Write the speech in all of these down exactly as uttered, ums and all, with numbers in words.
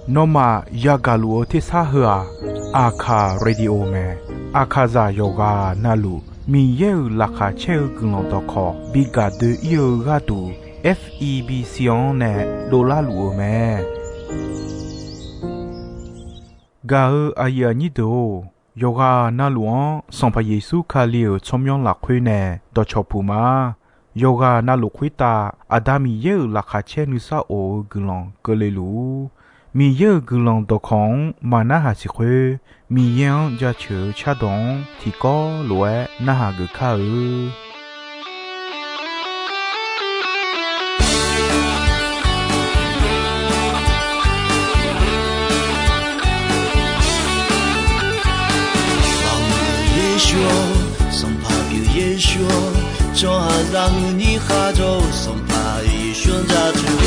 Nawmaf yagaq luf-eu tersar heu-aq, Aqkaq Radio mae. Aqkaqzaq yawqghaq navluf Miqyaer-euq laqkhaq caer-eu guiqlanq dawqkawq bi gaq doe-ir-eu gharduq, F E B C-anr nae dovlar luf-eu mae. Gaq-eu aqyuif aqnyir deuq-or, yawqghaq navluf-anr Sanqpaq Yeqsur Kali-euq tsawrmyanr lafkhoer nae dawqcawq puq ma. Yawqghaq navluf khoertav Aqda Miqyaer-euq laqkhaq caer nuisar of-eu guiqlanq keuvle luf-ur. Miqyaer-euq guiqlanq dawqkawq-anr maq narhaq siq khoer, Miqyaer-anr jaceuq-eu cardawq-anr tiqkawv lof-aer narhaq geuf kar-eu. 耶稣，Sanqpaq pyeuf Yeqsur-or, tsawrhaqzaq huiqnyir khar jawr-eu Sanqpaq Yeqsur-anr jaceuq.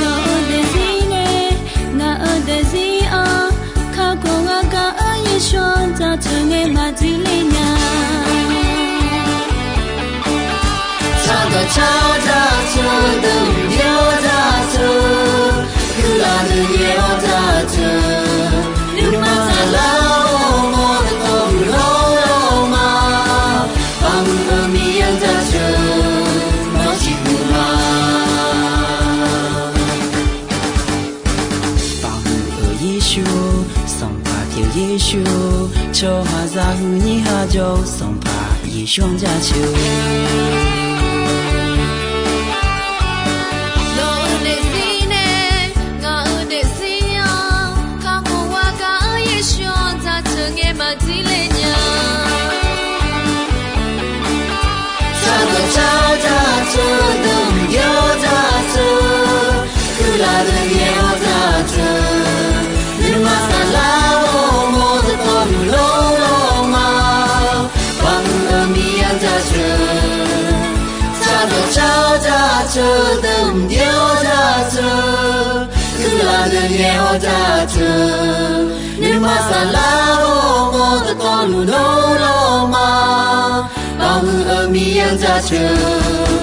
Nawq-euq daefzir nae ngaq-euq daefzir-anr kakhof-awr gaq-eu Yeqsur-anr jaceuq ngae maqdir le nya. Tsardawq tsar jaceuq, deuq mqbyan jaceuq, kuirlaf deuq yaeq-awr jaceuq, nuima saflar-awr mawr dawqtawvluf lawrlawr ma. Baqhuiq-eu Miqyaer-anr jaceuq, nawr ciqhuiq ma. Baqhuiq-eu Yeqsur, Sanqpaq pyeuf Yeqsur, tsawrhaqzaq huiqnyir khar jawr-eu Sanqpaq Yeqsur-anr jaceuq. Nawq-euq daefzir nae ngaq-euq daefzir-anr kakhof-awr gaq-eu Yeqsur-anr jaceuq ngae maqdir le nya. Tsardawq tsar jaceuq, deuq mqbyan jaceuq, kuirlaf deuq yaeq-awr jaceuq, nuima saflar-awr mawr dawqtawvluf lawrlawr ma. Baqhuiq-eu Miqyaer-anr jaceuq. Tsardawq tsar jaceuq, deuq mqbyan jaceuq, kuirlaf deuq yaeq-awr jaceuq, nuima saflar-awr mawr dawqtawvluf lawrlawr ma. Baqhuiq-eu Miqyaer-anr jaceuq.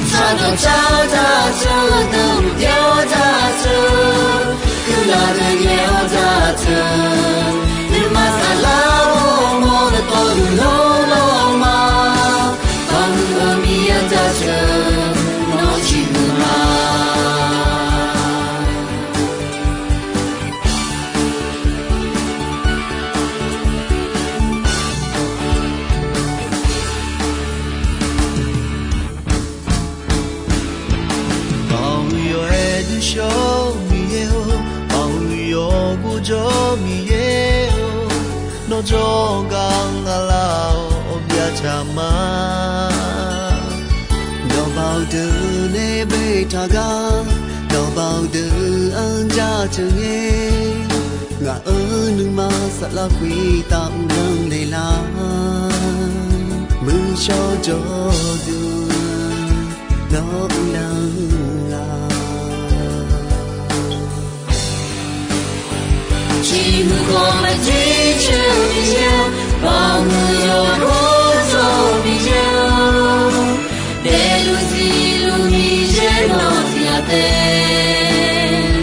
Tsardawq tsar jaceuq, deuq mqbyan jaceuq, kuirlaf deuq yaeq-awr jaceuq, nuima saflar-awr mawr dawqtawvluf lawrlawr ma. Baqhuiq-eu Miqyaer-anr jaceuq, nawr ciqhuiq ma. Baoq-eu yawqha-aer duqshawr-eu Miqyaer-or, baoq-eu yawqha gordawr Miqyaer-or, nawr jawrgar nga lar-awr byavtaq ma. Nawq baoq deuq nae baetaq gar, nawq baoq deuq-anr jaceuq ngae, ngaq-euq nuima saflar khoertav uvlanr naeqlar, muiqshawr jawrduq nawr uvlanr-a. Ciqhuiq khawf maqtser caer-eu Miqyaer-or, baoq-eu yawqha gordawr Miqyaer-or, daefluf zifluf Miqyaer nawq tiq ghaq taef.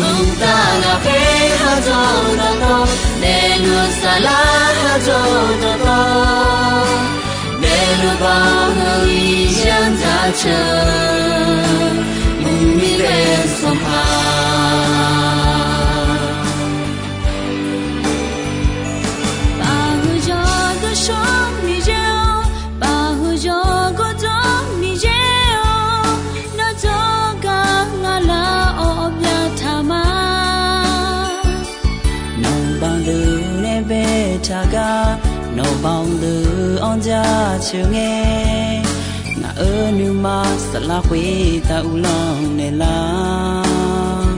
Mqtav ghaqkhaer khar jawr-eu dawqtawv, daefluf saflar khar jawr-eu dawqtawv, daefluf baoq-eu Miqyaer-anr jaceuq, mqmir bae-eu Sanqpaq. Baoq-eu yawqha gordawr Miqyaer-or, baoq-eu yawqha gordawr Miqyaer-or, nawr jawrgar nga lar-awr byavtaq ma. Nawq baoq deuq nae baetaq gar, nawq baoq deuq-anr jaceuq ngae, ngaq-euq nuima saflar khoertav uvlanr naeqlar,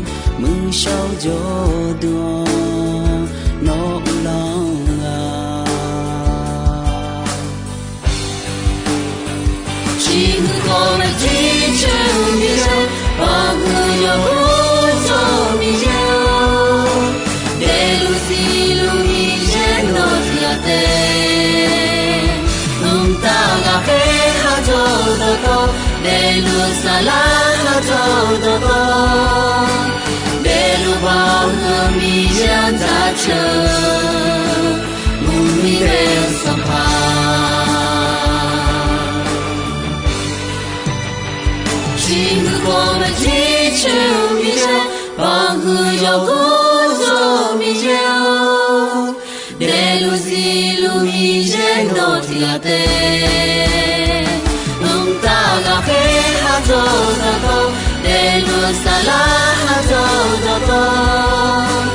muiqshawr jawrduq-awr nawr uvlanr-a. Ciqhuiq khawf maqtser caer-eu Miqyaer-or, baoq-eu yawqha gordawr Miqyaer-or, daefluf zifluf Miqyaer nawq tiq ghaq taef. Mqtav ghaqkhaer khar jawr-eu dawqtawv, Daefluf saflar khar jawr-eu dawqtawv, daefluf baoq heu Miqyaer-anr jaceuq, muiq-ni bae-eu Sanqpaq. Ciqhuiq khawf maqjir coer-eu Miqyaer, baoq heu yawqghaq jawr-eu Miqyaer-or, daefluf zifluf Miqyaer dawq tiq ghaq taef. Mqtav ghaqkhaer khar jawr-eu dawqtawv, daefluf saflar khar jawr-eu dawqtawv,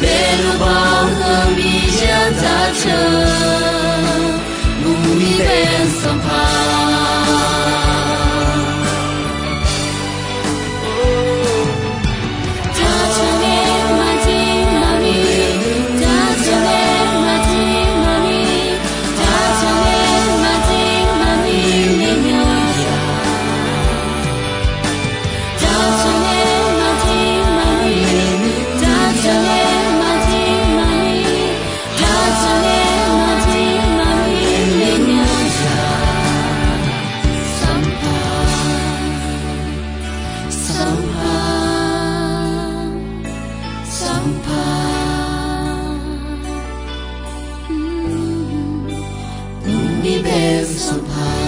daefluf baoq heu Miqyaer-anr jaceuq, muiq-ni bae-eu Sanqpaq. Sanqpaq, Sanqpaq, Sanqpaq, mqmir bae-eu Sanqpaq.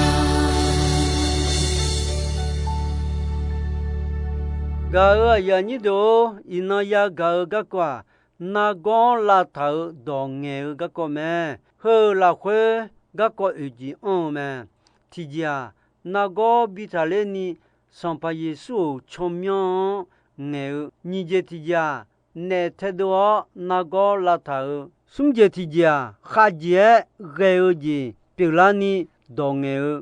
Gaq-euq aqyuif aqnyir deuq-or, iqnan yagaq-eu garkawv-aq, nargawr-anr lavtaq-euq dawq ngaeq-eu garkawv mae. Heu-euq lafkhoer garkawv oeq jeq anr-eu mae. Tiqjeq-aq, nargawr bi taqler ni Sanqpaq Yeqsur-euq tsawrmyanr-anr ngaeq-eu, nyiq jeq tiqjeq-aq, naef taedov-awr nargawr lavtaq-eu, smr jeq tiqjeq-aq, khavjeq-aer ghae-eu jeq pyeuflarni dawq ngaeq-eu,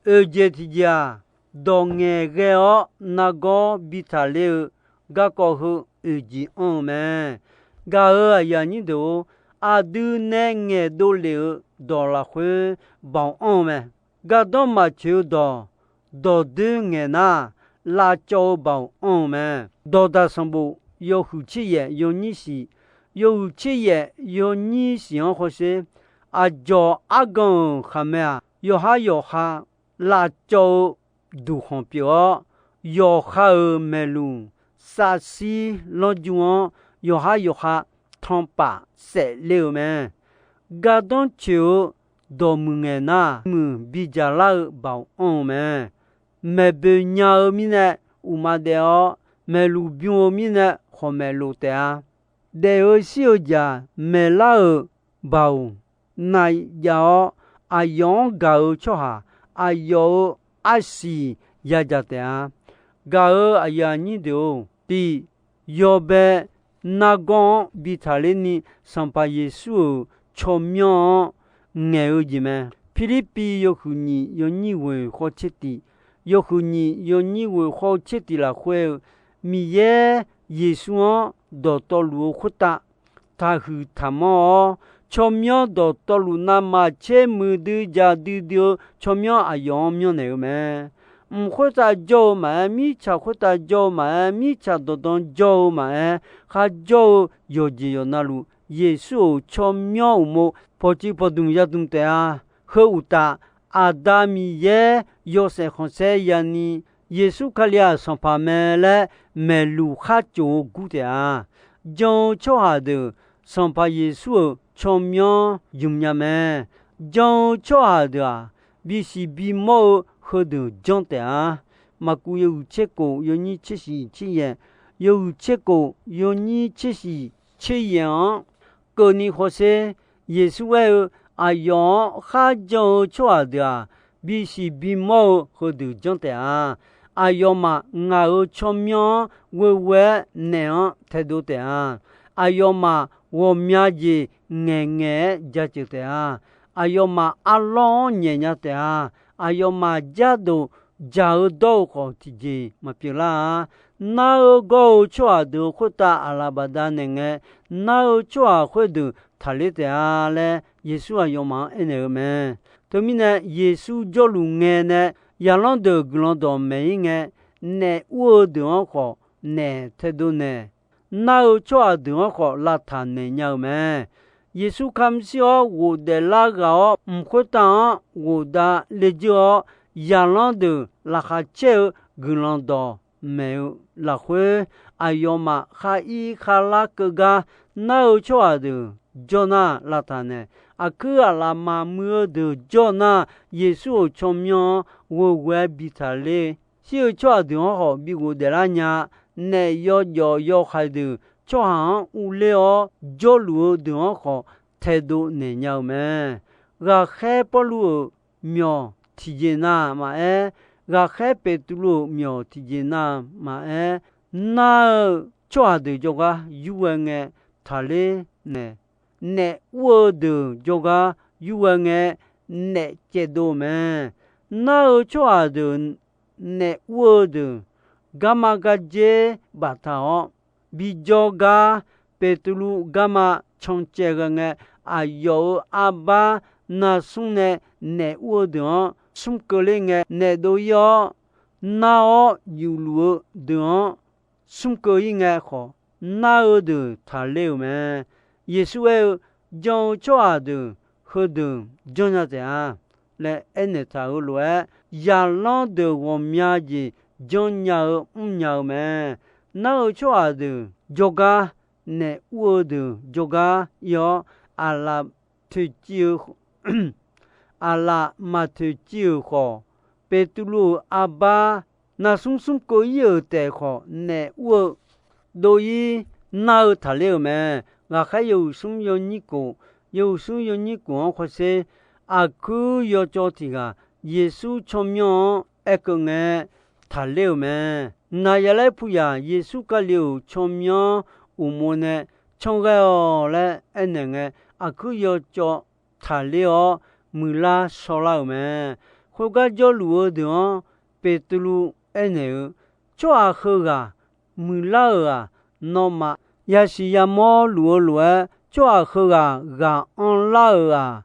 oeq jeq tiqjeq-aq, dawq ngaeqghae-awr nargawr bi taqler-eu garkawv heu oeq jeq anr-eu mae. Gaq-euq aqyuif aqnyir deuq-or, aqdui nae ngaeqdov lef-eu dawq lafkhoer baoq anr-eu mae. Gardanr maqtsoeq-eu dawq, dawqdoer ngaeq nar, lavcawv-eu baoq anr-eu mae. Dawqdaq sanqbof yawhuiq tser yaef yawnyir shiq, yawhuiq tser yaef yawnyir shiq-anr hawsher, aqdzawq argan-euq khaqmae-aq, yawqhar yawqha lavcawv-eu duqkhanq pyeuf-awr, yawqha-euq maeqluq, savshir lanrju-anr yawqhar yawqha tanqpaf saefler-eu mae. Gardanr tsoeq-eu dawqmuiq ngaeq nar, muiq bidzaq lar-eu baoq anr-eu mae. Maeqboeq nya-eu mirnae uqma daef-awr, maeqluq bym-eu mirnae khawqmaeq lof taef-a. Daef-eu shir-eu jaq maeqlar-euq baoq nav jav-awr, aqyawf-anr gaq-eu tsawrhaq aqyawf-euq arsiq yadzaq taef-a. Gaq-euq aqyuif aqnyir deuq-or, tiq, yawbae nargawr-anr bi taqler ni Sanqpaq Yeqsur-euq tsawrmyanr-anr ngaeq-eu jeq mae. Pirlirpiv yawhuiq nyiq yawnyir ghoeq khawf tser tiq, yawhuiq nyiq yawnyir ghoeq khawf tser tiq lafkhoer-eu, Miqyaer Yeqsur-anr dawqtawvluf-eu khoertav taqhuiq taqmanr-awr, tsawrmyanr dawqtawvluf navmaqtser muiqdui jaqdui dui-eu tsawrmyanr aqyawf-anr myanrnaeq-eu mae. Mq khoertav jawr-eu maqaer, mirtsaq khoertav jawr-eu maqaer, mirtsaq dawqdan jawr-eu maqaer, kharjawr-eu yawqjeq yawqnavluf Yeqsur-euq tsawrmyanr uqmov pawqtsuif pawqdmq yadmq taef-a. Heu uqtaf, Aqda Miqyaer yawshaef khanqsaer yani, Yeqsur Kali-aq Sanqpaq mae laer maeqluq khar cof-eu gur taef-a. Jan-eu tsawrhaq deuq Sanqpaq Yeqsur-euq tsawrmyanr ymq nya mae. Jan-eu tsawrhaq deuq-aq, bisiq bimawr-eu heudeuq janr taef-a. Maqkuv yawhuiq tser kof yawnyir tser shiq tser yaef, yawhuiq tser kof yawnyir tser shiq tser yaef-anr keuvni hawsher, Yeqsur aer-eu, aqyawf-anr kharjan-eu tsawrhaq deuq-aq, bisiq bimawr-eu heudeuq janr taef-a. Aqyawfmaf ngaq-euq tsawrmyanr-anr ghoeghoe-aer naef-anr taedov taef-a. Aqyawfmaf ghawqmya jeq ngaeqngaeq-aer jaceuq taef-a. Aqyawfmaf arlawr-anr nyaef nya taef-a. Aqyawfmaf jardof jaq-eu dawr-eu khawf tiqjeq maqpyeuf lar-a. Nar-eu gawr-eu tsawrhaq deuq-euq khoertav aqlaf bafdav naeq ngae, nar-eu tsawrhaq khoerdeuq taqler taef-a laer, Yeqsur aqyawfmaf-anr aernaeq-eu mae. Teumirnae, Yeqsur jawrluf ngae nae zaqlanr deuq guiqlanq dawqmaeq-ir ngae, naef ur-eu deuq-anr khawf naef taedov naeq, nar-eu tsawrhaq deuq-anr khawf lavtaq naeq nya-eu mae. Yeqsur kamq shir-awr ghofdaef lar ghaq-awr, mq khoertav-anr ghofdav le dzeur-awr, zaqlanr deuq laqkhaq caer-eu guiqlanq dawqmaeq-eu lafkhoer, aqyawfmaf khar ir kharlar keuv gar nar-eu tsawrhaq deuq jawr nar lavtaq naeq. Aqkuir aqlaf maqmuiq-eu deuq jawr nar, Yeqsur-euq tsawrmyanr-anr ghoeghoe-aer bi taqler. Shir-eu tsawrhaq deuq-anr khawf bi ghofdaef lar nya. Naef yawjawf yawhaiq deuq tsawrhaq-anr uvler-awr jawrluf-eu deuq-anr khawf taedov naeq nya-eu mae. Ghaqkhaer Pawrluv-euq myawq tiqjeq na maqaer, ghaqkhaer Beqtuvluv-euq myawq tiqjeq na maqaer, nar-eu tsawrhaq deuq jawrgar yurghae ngae taqler naeq. Naef ur-eu deuq jawrgar yurghae ngae naef caevdov mae. Nar-eu tsawrhaq deuq naef ur-eu deuq garma gardzer baftaq-awr bijawr gar, Beqtuvluv garma cancaev ghae ngae, aqyawf-euq arbar narsmr nae naef ur-eu deuq-anr smrkeuv ler ngae naef dov ir-awr, nar-awr yufluf-eu deuq-anr smrkeuv ir ngae khawf, nar-eu deuq taqler-euq mae. Yeqsur aer-eu, jan-eu tsawrhaq deuq heudeuq janrnya taef-a laer aernaeq taq-euq lof-aer, zaqlanr deuq ghawqmya jeq janrnya-eu mrnya-eu mae. Nar-eu tsawrhaq deuq jawrgar, naef ur-eu deuq jawrgar ir-awr, aqlaf toeqciv-eu aqlaf maqtoeqciv-euq khawf, Beqtuvluv-euq arbar narsmr smrkeuv ir-euq taef khawf, naef ur-eu dov ir nar-eu taqler-euq mae. Ghaqkhaer yawhuiq smr yawnyir kof, yawhuiq smr yawnyir kof-anr khawf sher, aqkuir yawcawv tiq ghaq Yeqsur tsawrmyanr-anr aerkeuv ngae taqler-euq mae. Naqyaqlaer puq yaq Yeqsur Kali-euq tsawrmyanr uqmov nae canr ghae-awq laer aernaeq ngae, aqkuir yawcawv taqler-awr muiqlar shawrlar-euq mae. Khoergar jawrluf-eu deuq-anr Beqtuvluv aernaeq-eu, tsawrhaq heughaq muiqlar-euq-aq, nawmaf yasiq yamawr luf-eu lof-aer, tsawrhaq heughaq ghaq anrlar-euq-aq,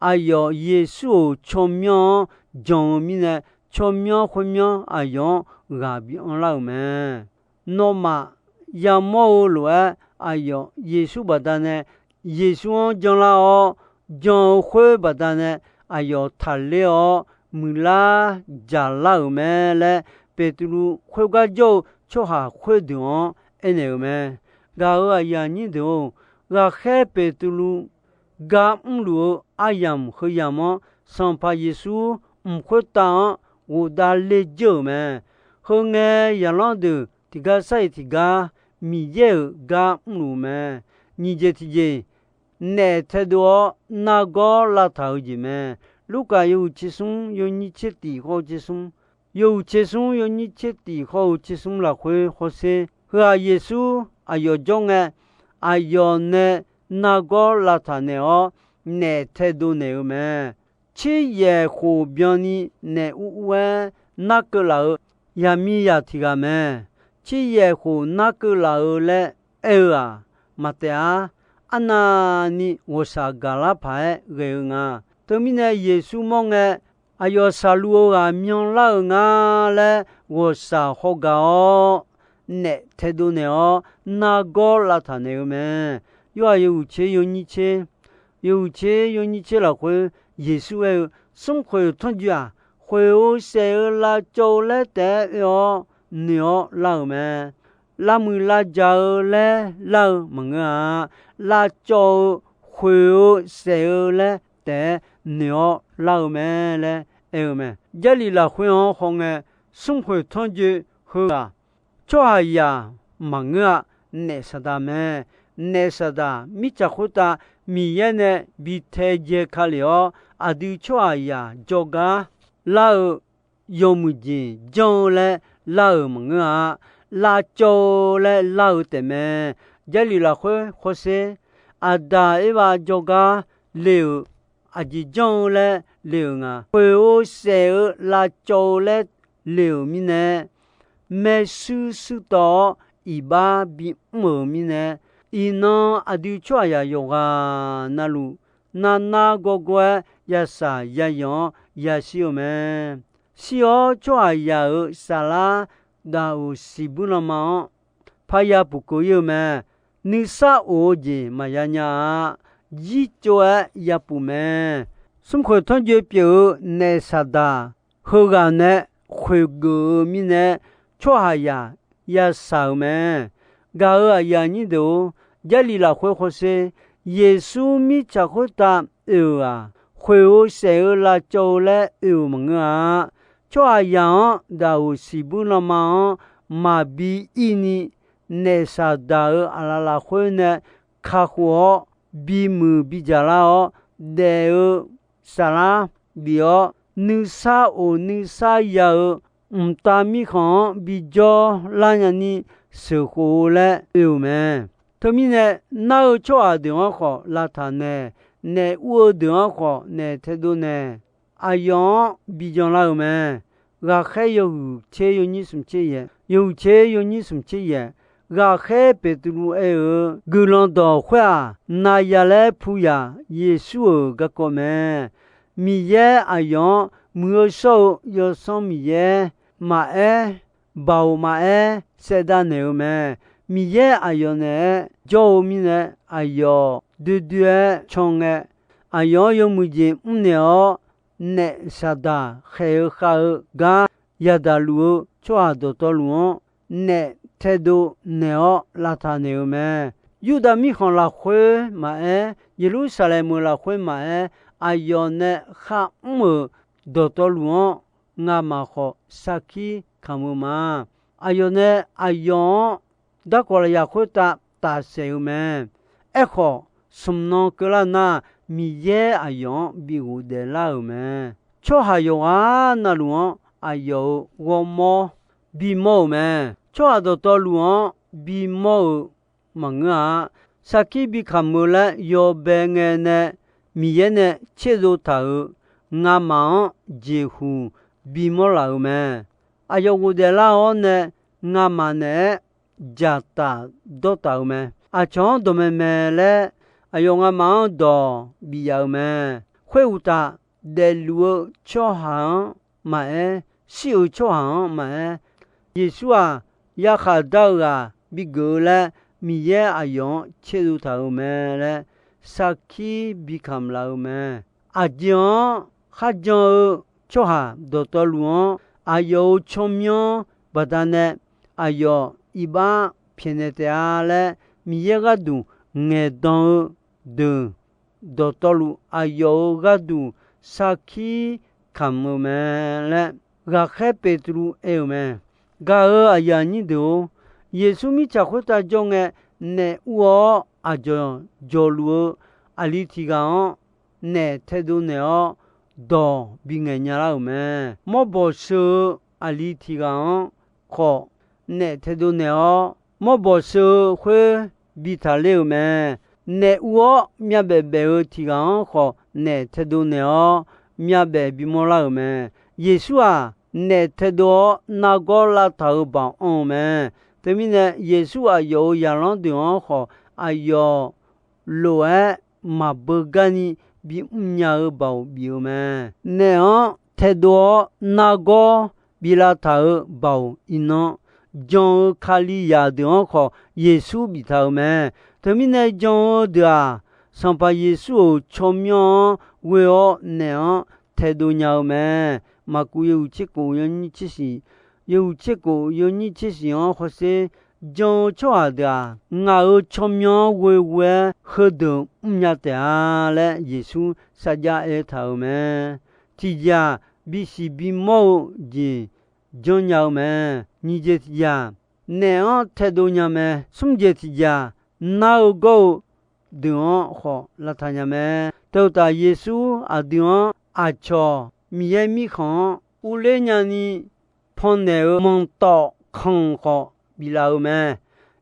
aqyawf Yeqsur-euq tsawrmyanr-anr jan-eu mirnae, tsawrmyanr khoermyanr aqyawf-anr ghaq bi anrlar-euq mae. Nawmaf yamawr-eu lof-aer, aqyawf Yeqsur baqdanae Yeqsur-anr janlar-awr, jan-eu khoer baqdanae aqyawf taqler-awr muiqlar jaqlar-euq mae laer, Beqtuvluv khoergar jawr-eu tsawrhaq khoerdeuq-anr aernaeq-euq mae. Gaq-euq aqyuif aqnyir deuq-or, ghaqkhaer Beqtuvluv gar mrluf-eu aryamq heuyamq-anr, Sanqpaq Yeqsur mq khoertav-anr ghofdav ler jeur-euq mae. Heu ngae, zaqlanr deuq tiqgar sar-iq tiqgar Miqyaer-euq gar mrluf mae. Nyiq jeq tiqjeq, naef taedov-awr nargawr lavtaq-eu jeq mae. Lurkaf yawhuiq tser smr yawnyir tser tiq khawr-eu tser smr, yawhuiq tser smr yawnyir tser tiq khawr-eu tser smr lafkhoer hawsher, heu-aq Yeqsur aqyawf jawr ngae, aqyawf nae nargawr lavtaq naeq-awr, naef taedov naeq-eu mae. Tser yaeq khof byanni naef ur ur-aer narkeuv laf-eu yaqmiqzaq tiq ghaq mae. Tser yaeq khof narkeuv laf-eu laer aer-eu-aq, maqtaef-ar. Arnavni ghawqshaq gaqlar paq-aer ghae-eu nga. Teumirnae Yeqsur mawr ngae, aqyawf shaqluf-eu ghaq myanlar-euq nga laer ghawqshaq hawgaq-awr, naef taedov naeq-awr nargawr lavtaq naeq-eu mae. Yorhaq yawhuiq tser yawnyir tser, yawhuiq tser yawnyir tser lafkhoer Yeqsur aer-eu, smrkhoeq tanrjoe-aq, khoeq-eu saef-eu lavcawv-eu laer taef-aer oe-awr noeq-awr lar-euq mae. Lavmuiq lavjaq-eu laer lar-eu maqngeur-a. Lavcawv-eu, khoeq-eu saef-eu laer taef-aer noeq-awr lar-eu mae laer aer-eu mae. Jarlif lafkhoer-anr hawngae, smrkhoeq tanrjoe heughaq tsawrhaqzaq maqngeur-a. Naef Saqdaq mae. Naef Saqdaq mirtsaq khoertav Miqyaer nae bi taedzae ka lef-awr, aqdui tsawrhaqzaq jawrgar lar-eu yawmuiq jeq janr-eu laer lar-euq maqngeur-a. Lavcawv-eu laer lar-eu taefmae. Jarlif lafkhoer hawsher, Aqdaq Erbav jawrgar le-euq aqjeq janr-eu laer le-euq nga. Khoeq-eu saef-eu lavcawv-eu laer le-euq mirnae, maershuir shuir tawv-awr iqbax bimr-euq mirnae, iqnan aqdui tsawrhaqzaq yawqghaq navluf, narnar gawrgawr-aer yashaq yayanq-anr yashir-eu mae. Shir-awr tsawrhaqzaq-euq saflar daq-euq siqbuir lanma-anr parya puq keuv ir-eu mae. Nuisar of-eu jeq maqya nya-a. Jircov-aer yapuf mae. Smrkhoeq tanrjoe pyeuf-eu Naef Saqdaq heughaq nae khoeqgeuf-eu mirnae, tsawrhaqzaq yashaq-euq mae. Gaq-euq aqyuif aqnyir deuq-or, Jarlif lafkhoer hawsher, Yeqsur mirtsaq khoertav oe-euq-aq, khoeq-eu saef-eu lavcawv-eu laer oe-euq maqngeur-a. Tsawrhaqzaq-anr daqghoq siqbuir lanma-anr maqbi ir ni, naef Saqdaq-euq aqlaf lafkhoer nae kakhof-awr, bimuiq bidzaq lar-awr, daef-eu saflar bif-awr, nuisar of nuisar ya-eu mqtav mirkhanq-anr bijawr lar nyani sheuqkhof-eu laer oe-euq mae. Teumirnae, nar-eu tsawrhaq deuq-anr khawf lavtaq naeq, naef ur-eu deuq-anr khawf naef taedov naeq, aqyawf-anr bijan lar-euq mae. Ghaqkhaer yawhuiq tser yawnyir smq tser yaeq, yawhuiq tser yawnyir smq tser yaeq, Ghaqkhaer Beqtuvluv aer-eu guiqlanq dawq khoer-aq, naqyaq laer puyaq Yeqsur-euq garkawv mae. Miqyaer aqyawf-anr muiq-eu shawr-eu Yawsanr Miqyaer maqaer, baoq maqaer saevdav naeq-eu mae. Miqyaer aqyawf naeq-aer jawr-eu mirnae, aqyawf doedoe-aer can ngae, aqyawf-anr yawmuiq jeq mrnaeq-awr, naef Saqdaq khaeq-eu khav-eu gar yadaq luf-eu tsawrhaq dawqtawvluf-anr naef taedov naeq-awr lavtaq naeq-eu mae. Yurdav mirkhanq lafkhoer maqaer, Yeqlursaqlaeq meuq lafkhoer maqaer, aqyawf nae kharmr-euq dawqtawvluf-anr ngamaf khawf sarkir kamq-eu ma. Aqyawf nae aqyawf-anr darkawq lafyaq khoertav tafsaef-eu mae. Aerkhawf, smq nan keuvlar nar, Miqyaer aqyawf-anr bi ghofdaef lar-euq mae. Tsawrhaq yawqghaq navluf-anr aqyawf-euq ghawrmawr bimawr-euq mae. Tsawrhaq dawqtawvluf-anr bimawr-eu maqngeur-a. Sarkir bikamq-eu laer yawbae ngae nae Miqyaer nae tserdov taq-euq ngamaf-anr jeqhuq bimawr laf-euq mae. Aqyawf ghofdaef lar-awr nae ngamaf naeq-aer dzaqtaf dawrtaf-eu mae. Aqcawq-anr dawqmaeq maeq laer aqyawf ngamaf-anr dawq bif yaf-euq mae. Khoeruqtaf, daefluf-eu tsawrhaq-anr maqaer, shir-euq tsawrhaq-anr maqaer, Yeqsur-aq, yarkhaq dar-eu ghaq bigeuf-eu laer Miqyaer aqyawf-anr tserdov taq-euq mae laer sarkir bikamq laf-euq mae. Aqjeq-anr kharjan-eu tsawrhaq dawqtawvluf-anr aqyawf-euq tsawrmyanr baqdanae aqyawf iqbax pyaeqnaeq taef-a laer, Miqyaer gharduq ngaeqdan-eu deuq dawqtawvluf aqyawf-euq gharduq sarkir kamq-eu mae laer, Ghaqkhaer Beqtuvluv aer-euq mae. Gaq-euq aqyuif aqnyir deuq-or, Yeqsur mirtsaq khoertav jawr ngae, naef ur-awr aqdzawq dzawqluf-eu aqli tiq ghaq-anr naef taedov naeq-awr, dawq bingaeq nya lar-euq mae. Mawrbawq sheu-eu aqli tiq ghaq-anr khawf naef taedov naeq-awr, mawrbawq sheu-eu khoer bi taqler-euq mae. Naef ur-awr myavbaef baef-eu tiq ghaq-anr khawf naef taedov naeq-awr, myavbaef bimawr lar-euq mae. Yeqsur-aq, naef taedov-awr nargawr lavtaq-euq baoq anr-eu mae. Teumirnae, Yeqsur aqyawf-euq zaqlanr deuq-anr khawf aqyawf lof-aer maqbeugar ni bimr nya-eu baoq bif-eu mae. Naef-anr taedov-awr nargawr bi lavtaq-euq baoq iqnan, jan-eu Kalizaq deuq-anr khawf Yeqsur biftaq-euq mae. Teumirnae jan-eu deuq-aq, Sanqpaq Yeqsur-euq tsawrmyanr-anr ghoe-awr naef-anr taedov nya-eu mae. Maqkuv yawhuiq tserkhof yawnyir tsersiq, yawhuiq tserkhof yawnyir tsersiq-anr hawsher, jan-eu tsawrhaq deuq-aq, ngaq-euq tsawrmyanr-anr ghoeghoe-aer heudeuq mrnya taef-a laer Yeqsur sarjax aertaq-euq mae. Tiqjeq-aq, bisiq bimawr-eu jeq janrnya-eu mae. Nyiq jeq tiqjeq-aq, naef-anr taedov nya mae. Smr jeq tiqjeq-aq, nar-eu gawr-eu deuq-anr khawf lavtaq nya mae. Teu-uqtaf, Yeqsur aqdui-anr aqcawq Miqyaer Mirkhanq-anr urler nyani pannaeq-eu manqtawf kanq khawf biflaf-eu mae.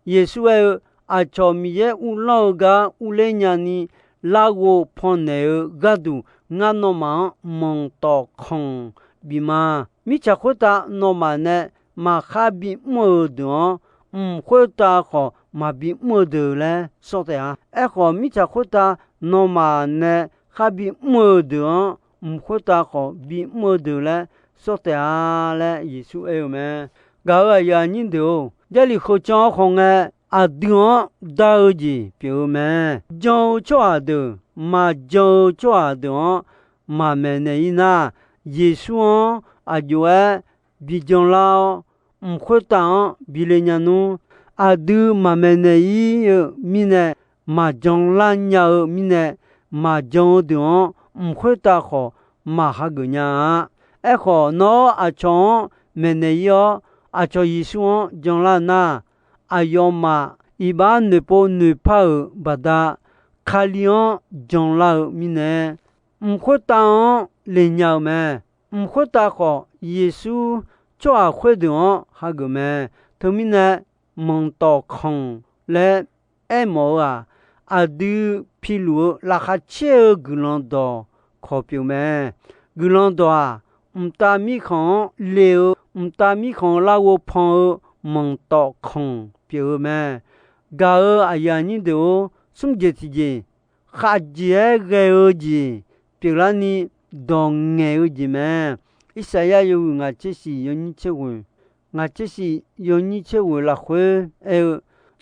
Yeqsur aer-eu, aqcawq Miqyaer uvlanr-eu gar urler nyani larghov pannaeq-eu gharduq, ngar nawmaf-anr manqtawf kanq bif ma. Mirtsaq khoertav nawmaf nae maqkhar bimr-eu deuq-anr, mq khoertav khawf maqbi mr-eu deuq laer sawr taef-a. Aerkhawf, mirtsaq khoertav nawmaf nae khar bimr-eu deuq-anr, mq khoertav khawf bimr-eu deuq laer sawr taef-a laer Yeqsur aer-eu mae. Gaq-euq aqyuif aqnyir deuq-or, Jarlif kheuvcan-anr khawf ngae, aqdui-anr dar-eu jeq pyeuf-eu mae. Jan-eu tsawrhaq deuq, maqjan-eu tsawrhaq deuq-anr maqmaeq naeq-ir nar, Yeqsur-anr aqjox-aer bi janlar-awr, mq khoertav-anr bi le nya nmr. Aqdui maqmaeqnaeq-ir-eu mirnae, maqjan lar nya-eu mirnae, maqjan-eu deuq-anr mq khoertav khawf maq hageuf nya-a. Aerkhawf, nawr aqcawq-anr maeqnaeq-ir-awr, aqcawq Yeqsur-anr janlar nar, aqyawfmaf iqbax noeqpov noeqpar-euq baqda, Kali-anr janlar-eu mirnae, mq khoertav-anr le nya-eu mae. Mq khoertav khawf, Yeqsur tsawrhaq khoerdeuq-anr hageuf mae. Teumirnae, manqtawf kanq laer aermawf-eu-aq, aqdui piluf-eu laqkhaq caer-eu guiqlanq dawq kawq pyeuf mae. Guiqlanq dawq-aq, mqtav mirkhanq-anr le-eu, mqtav mirkhanq larghov pan-eu manqtawf kanq pyeuf-eu mae. Gaq-euq aqyuif aqnyir deuq-or, smr jeq tiqjeq, khavjeq-aer ghae-eu jeq pyeuflarni, dawq ngaeq-eu jeq mae. Irsaqyar yawhuiq ngaq tser shif yawnyir tser ghoeq, ngaq tser shif yawnyir tser ghoeq lafkhoer aer-eu,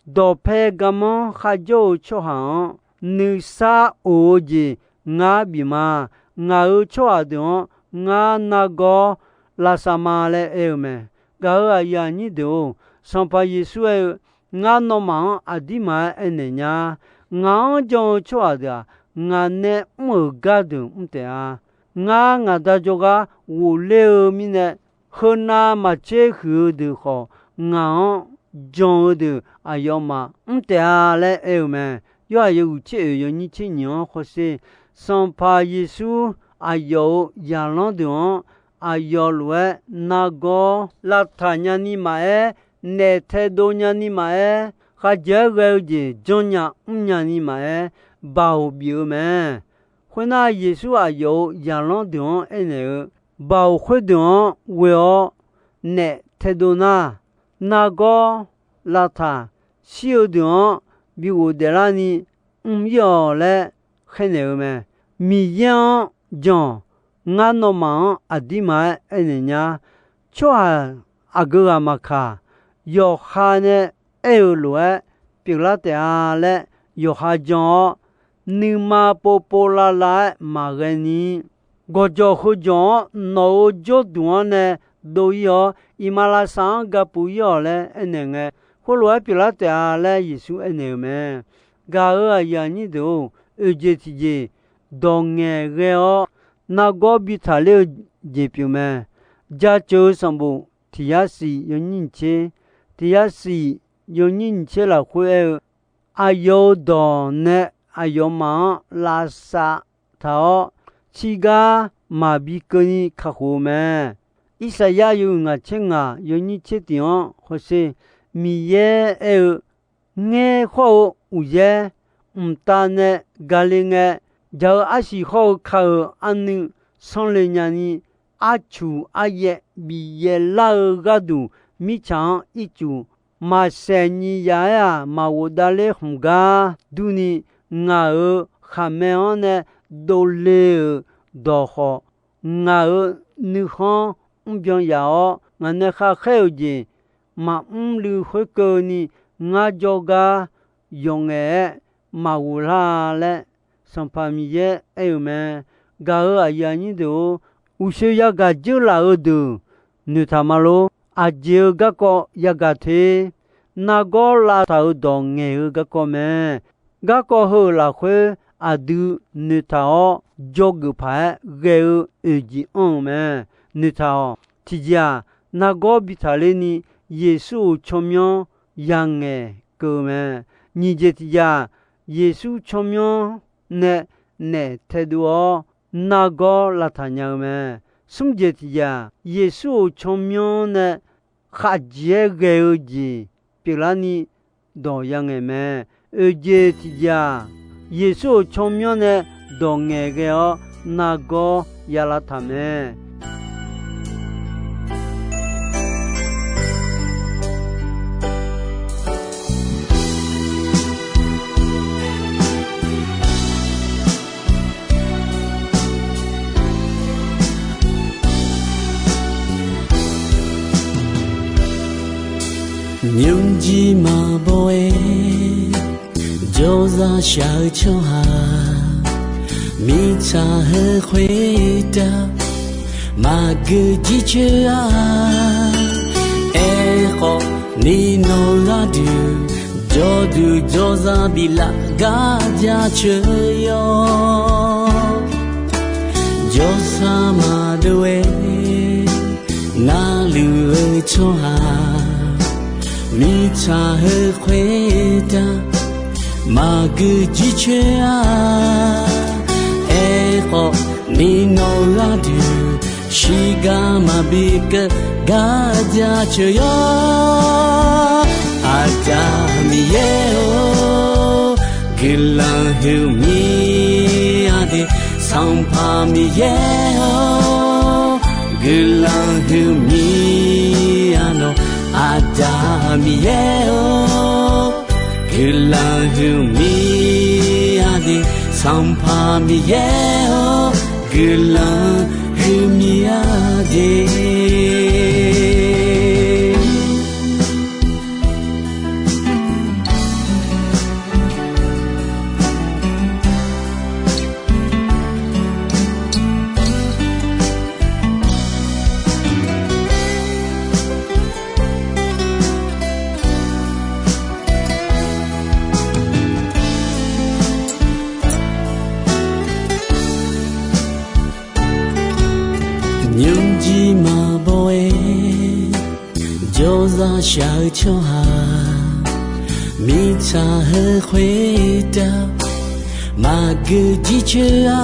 Dawqpae garmanr kharjawr-eu tsawrhaq-anr nuisar of-eu jeq ngar bif ma. Ngaq-euq tsawrhaq deuq-anr ngar nargawr lavsav ma laer aer-eu mae. Gaq-euq aqyuif aqnyir deuq-or, Sanqpaq Yeqsur aer-eu, Ngar nawmaf-anr aqdirma-aer aernaeq nya. Ngaq-anr jan-eu tsawrhaq deuq-aq, ngaq nae mr-euq gardeuq mr taef-a. Ngar ngaq Da jawrgar ghofler-eu mirnae, heunav maqtser huiq-eu deuq khawf, ngaq-anr jan-eu deuq aqyawfmaf mr taef-a laer aer-eu mae. Yorhaq yawhuiq tser oeq yawnyir tser nyiq-anr hawsher. Sanqpaq Yeqsur aqyawf-euq zaqlanr deuq-anr aqyawf lof-aer nargawr lavtaq nyani maqaer, naef taedov nyani maqaer, khavjeq-aer ghae-eu jeq janrnya mrnya ni maqaer, baoq bif-eu mae. Khoernar, Yeqsur aqyawf-euq zaqlanr deuq-anr aernaeq-eu, Baoq khoerdeuq-anr ghoe-awr naef taedov nar, nargawr lavtaq shir-eu deuq-anr bi ghofdaef larni mr-ir-awq laer khaernaeq-eu mae. Miqyaer-anr jan-awq. Ngar nawmaf-anr aqdirma-aer aernaeq nya. Tsawrhaq aqgeu ghaq maqkaq, yawqha nae aer-euq lof-aer pyeuflar taef-a laer yawqha jan-awr, nuima povpov lavlav-aer maqghae ni, gawqjawq heujawq-anr nawq-euq jawrduq-anr nae dov-ir-awr, iqmalavshav-anr gapuf-ir-awq laer aernaeq ngae, khoerlof-aer pyeuflar taef-a laer Yeqsur aernaeq-euq mae. Gaq-euq aqyuif aqnyir deuq-or, oeqjeq tiqjeq dawq ngaeqghae-awr nargawr bi taqler-eu jeq pyeuf mae. Jaceuq-eu sanqbof tiq yar shif yawnyir nyiq tser, tiq yar shif yawnyir nyiq tser lafkhoer aer-eu, aqyawf-euq dawq nae aqyawfmaf-anr lavsav taq-awr, tsirgar maqbi keuvni kakhof-eu mae. Irsaqyar yawhuiq ngaq tser ngaq yawnyir tser tiq-anr hawsher. Miqyaer aer-eu, Ngaer khawr-eu uqyaer mqtav nae gale ngae, jaq-eu arsiq hawr-eu ka-euq arnuiv sanrle nyani, arcuq aryaev bif yaev lar-eu gharduq, mirtsaq-anr ircuf maqsaeq nyiq yaf-aer-aq, maqghof davler hmq gar durni, ngaq-euq khaqmae-anr nae dovle-euq dawq khawf, ngaq-euq nuikhanr mrbyan yaf-awr, ngaq nae kharkhaer-euq jeq maqmr luiv khoerkeuvni, ngar jawrgar yawqngaef-aer maqghof lar-a laer, Sanqpaq Miqyaer aer-euq mae. Gaq-euq aqyuif aqnyir deuq-or, uqshoe yagaq dzeurlaf-eu deuq noeqtaq ma lor. Aqjeq-eu garkawv yagaq te. Nargawr lavtaq-euq dawq ngaeq-eu garkawv mae. Garkawv heu-euq lafkhoer aqdui noeqtaq-awr, dzawgeuf paq-aer ghae-eu oeqjeq anr-eu mae. Noeqtaq-awq. Tiqjeq-aq, nargawr bi taqler ni, Yeqsur-euq tsawrmyanr yangaeq keuv-eu mae. Nyiq jeq tiqjeq-aq, Yeqsur tsawrmyanr nae naef taedov-awr, nargawr lavtaq nya-eu mae. Smr jeq tiqjeq-aq, Yeqsur-euq tsawrmyanr nae khaqjeq-aer ghae-eu jeq pyeuflarni dawq yangaeq mae. Oeqjeq tiqjeq-aq, Yeqsur-euq tsawrmyanr nae dawq ngaeqghae-awr nargawr ya lavtaq mae. Nymrjir maqbaw-aer jawrzaq shaq-eu tsawrhaq, mirtsaq heu khoertav Maqgeu jircoer-a. Aerkhawf ni nawq gharduq jawrduq jawrzar biflaf gar jaceuq yawr. Jawrsar maqdov-aer navluf-eu tsawrhaq mirtsaq heu khoertav maqgeu jircoer-a. Aerkhawf ni nawq gharduq shirgar maqbi keuv gar jaceuq yawr. Aqda Miqyaer-or, guiqlanq huiqmir-a de. Sanqpaq Miqyaer-or, guiqlanq huiqmir-a nawq. Aqda Miqyaer-or, guiqlanq huiqmir-a de. Sanqpaq Miqyaer-or, guiqlanq huiqmir-a de. Nymrjir maqbaw-aer jawrzar shaq-eu tsawrhaq mirtsaq heu khoertav maqgeu jircoer-a.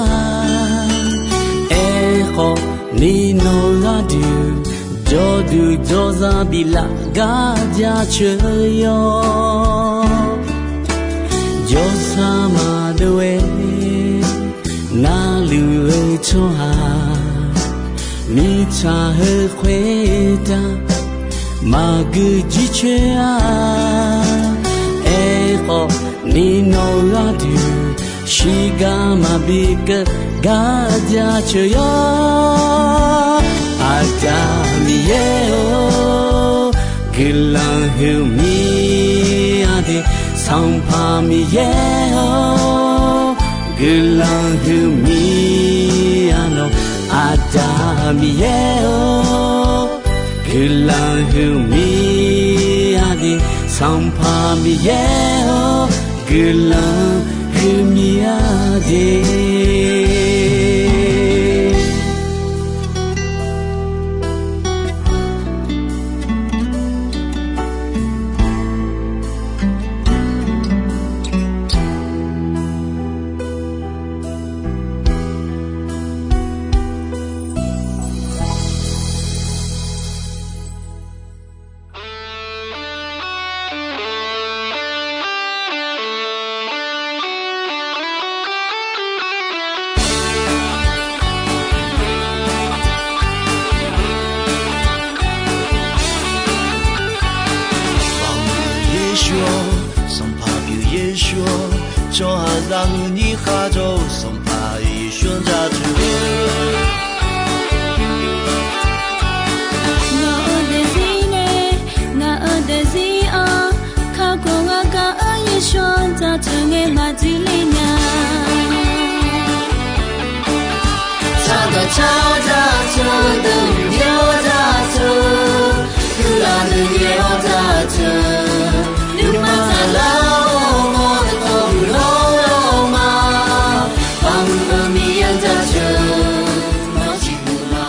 Aerkhawf ni nawq gharduq jawrduq jawrzar biflaf gar jaceuq yawr. Jawrsar maqdov-aer navluf-eu tsawrhaq mirtsaq heu khoertav maqgeu jircoer-a. Aerkhawf ni nawq gharduq shirgar maqbi keuv gar jaceuq yawr. Aqda Miqyaer-or, guiqlanq huiqmir-a de. Sanqpaq Miqyaer-or, guiqlanq huiqmir-a nawq. Aqda Miqyaer-or, guiqlanq huiqmir-a de. Sanqpaq Miqyaer-or, guiqlanq huiqmir-a de. Sanqpaq Yeqsur-or, tsawrhaqzaq huiqni kharjawr-eu Sanqpaq Yeqsur-anr jaceuq-eu. Ngaq-euq daefzir nae, ngaq-euq daefzir-anr kakhof-aer gaq-eu Yeqsur-anr jaceuq ngae maqdir le nya. Saqdaq car-awr jaceuq, deuq yaer-awr jaceuq, guiqlanq deuq yaer-awr jaceuq, nuima taqlar-awr mawr dawqtawv huiqlar-awr ma, baoq-eu Miqyaer-anr jaceuq maqsiq ma.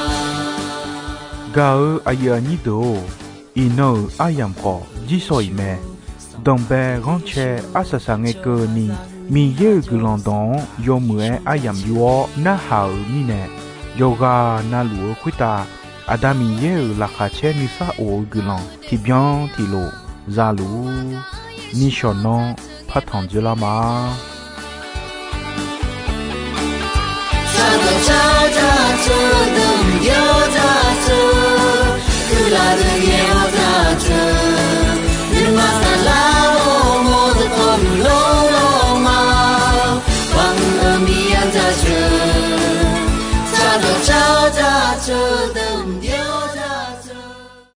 Gaq-eu aqyuif aqnyir deuq-or, iqnan-euq aryamq khawf jirsawq iq mae. Danqbae ghanrcae arsaq saq ngae keuvni, Miqyaer-euq guiqlanq dawq-anr yawmuiq-aer aryamq yur-awr narhaq-euq mirnae, yawqghaq navluf-eu khoertav Aqda Miqyaer-euq laqkhaq caer nuisar of-eu guiqlanq tiqbyan tiqlof za luf-ur. Nishawq nanr partanq dzoerlar ma.